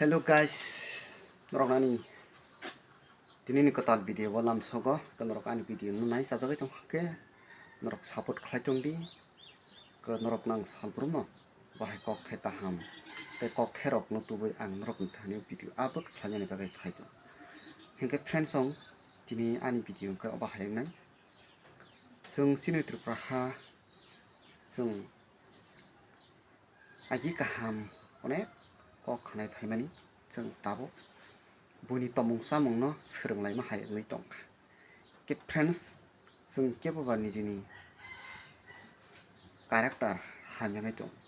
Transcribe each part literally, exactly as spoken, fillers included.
Hello guys, norok ani tini ni kwtal video o lamsogo, norok ani video no nai chajagwi tong khe norok support khlai tong di, norok nang salbrum no bahai kok khe kaham tei kok khe rok no tubui ang norok ni thani video upload khlai nani bagwi phai tong. Hinkhe friends song tini ani video hinkhe obo hai wngnai. Chwng chini Tripura ha chwng agi kaham onek kok khanai phaimani chwng tabuk buini tomung chamung no swrwnglaima hai wngwi tongkha. Khe friends, chwng kebo ba nijini character hamya wngwi tongo.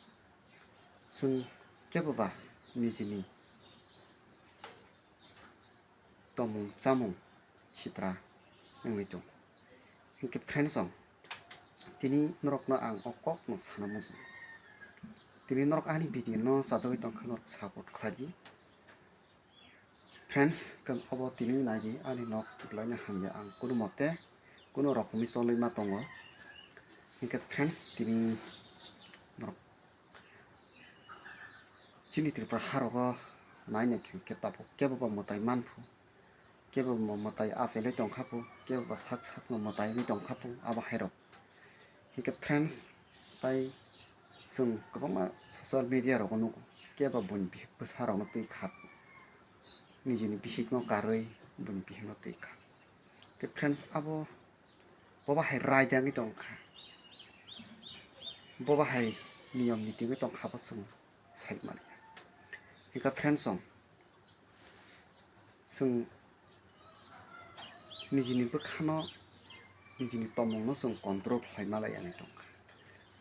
Chwng kebo ba nijini tomung chamung sitra wngwi tongo. Hinkhe friends song, tini norokno ang o kokno sana muchung. Tini norok ani video no chajagwi tongkha norok support khlai di. Friends, khe obo tini nai di ani nok tikhlaina hamya ang kunu mote kunu rokomwi cholwi ma tongo. Hinkhe friends, tini norok chini Tripura harogo nai nai khe tabuk kebo ba mwtai manphu, kebo ba mwtai achailai tongkha phu, kebo ba sak sakno mwtai wngwi tongkha phu abo hairok. Hinkhe friends, tai chwng kwbangma social media rogo nugo, kebo buini bihik bwsa rokno twi kha, nijini bihikno karwi buini bihikno twi kha. Khe friends, abo boba hai raida wngwi tongkha, boba hai niyom niti wngwi tongkha bo chwng sai manya. Hinkhe friends song, chwng nijini bwkhano, nijini tomungno chwng control khlai ma lai ani tongkha.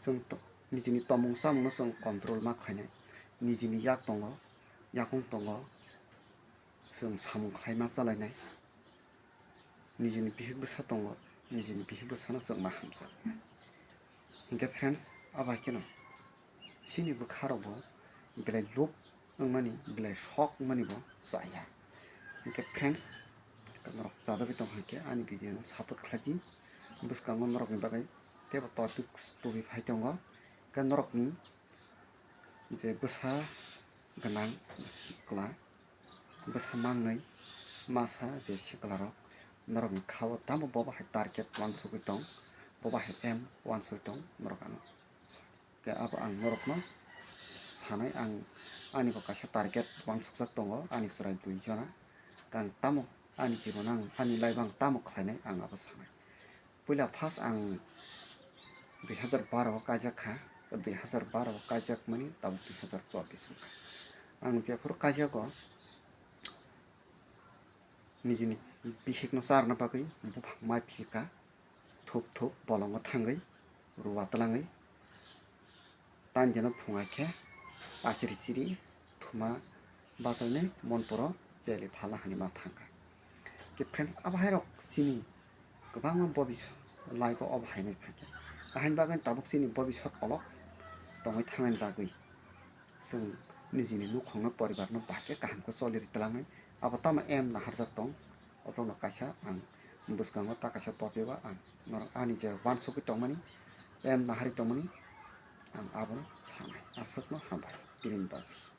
Chwng to-, nijini tomung chamungno chwng control ma khlainai, nijini yak tongo, yakung tongo, chwng samung khlai ma chalainai. Nijini bihik bwsa tongo, nijini bihik bwsano chwng ma hamjaknai. Hinkhe friends, abo hai kheno chini bwkha rokbo belai lob wngmani, belai sok wngmani bo chaya. Hinkhe friends, norok chajagwi tong hai khe ani video no support khlai di. Bwskango norokni bagwi teibo topic tubui phai tongo. Khe norokni je bwsa gwnang sikla, bwsa mangnwi masa je siklarok norokni kha-o tamo bobo hai target uansugwi tong, bobo hai aim uansugwi tong, norok ano khe abo ang norokno sanai, ang ani bo kaisa target uansukjak tongo, ani chwrai dui jona, ang tamo ani jibon ang ani life ang tamo khlainai ang abo sanai. Puila first ang dui hazar baro o kaijak kha, dui hazar baro o kaijak mani tabuk dui hazar chobbish wngkha. Ang jephuru kaijago nijini bihikno charna bagwi buphang mai phika, thup thup bolongo thangwi, ruwa twlangwi, Tangwi jeno phungai khe achiri chiri thuma bachaini monporo cheli phala hani ma thangkha. Khe friends, abo hai rok chini kwbangma bobisot life o obo hai nai phaikha. Ahaini bagwi tabuk chini bobisot kolok tongwi thangnani bagwi chwng nijini nukhungno poribarno bahai khe kaham khe choli rwi twlangnai. Abo tamo aim naharjak tong, oborokno kaisa ang bwskango ta kaisa topic o ang norok ani je uansugwi tongmani, aim naharwi tongmani, ang abono sanai. Aswkno hambai tini ni bagwi.